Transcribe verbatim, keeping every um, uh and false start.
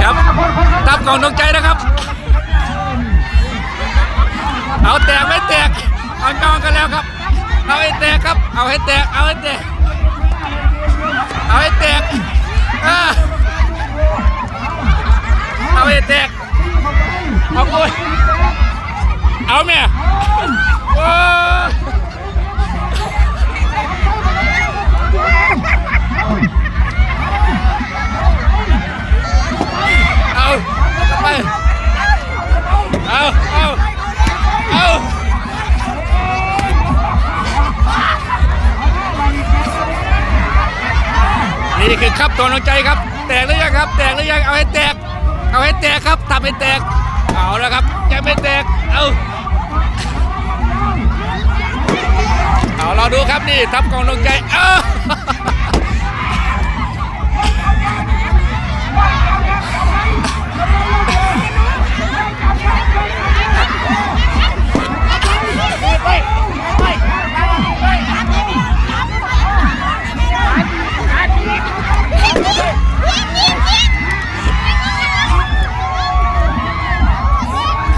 ครับ ทัพของดวงใจนะครับ เอาแตกไม่แตก เอาจองกันแล้วครับ เอาให้แตกครับ เอาให้แตก เอาให้แตก เอาให้แตก อ่า เอาให้แตก เอาโอ้ย เอาแม่ โอ้ย เอาไป เอา เอา เอา นี่คือครับตัวน้องใจครับ แตกหรือยังครับ แตกหรือยัง เอาให้แตก เอาให้แตกครับ ทำให้แตก เอาแล้วครับ ยังไม่แตก เอา เอา รอดูครับ นี่ทัพของดวงใจ เอา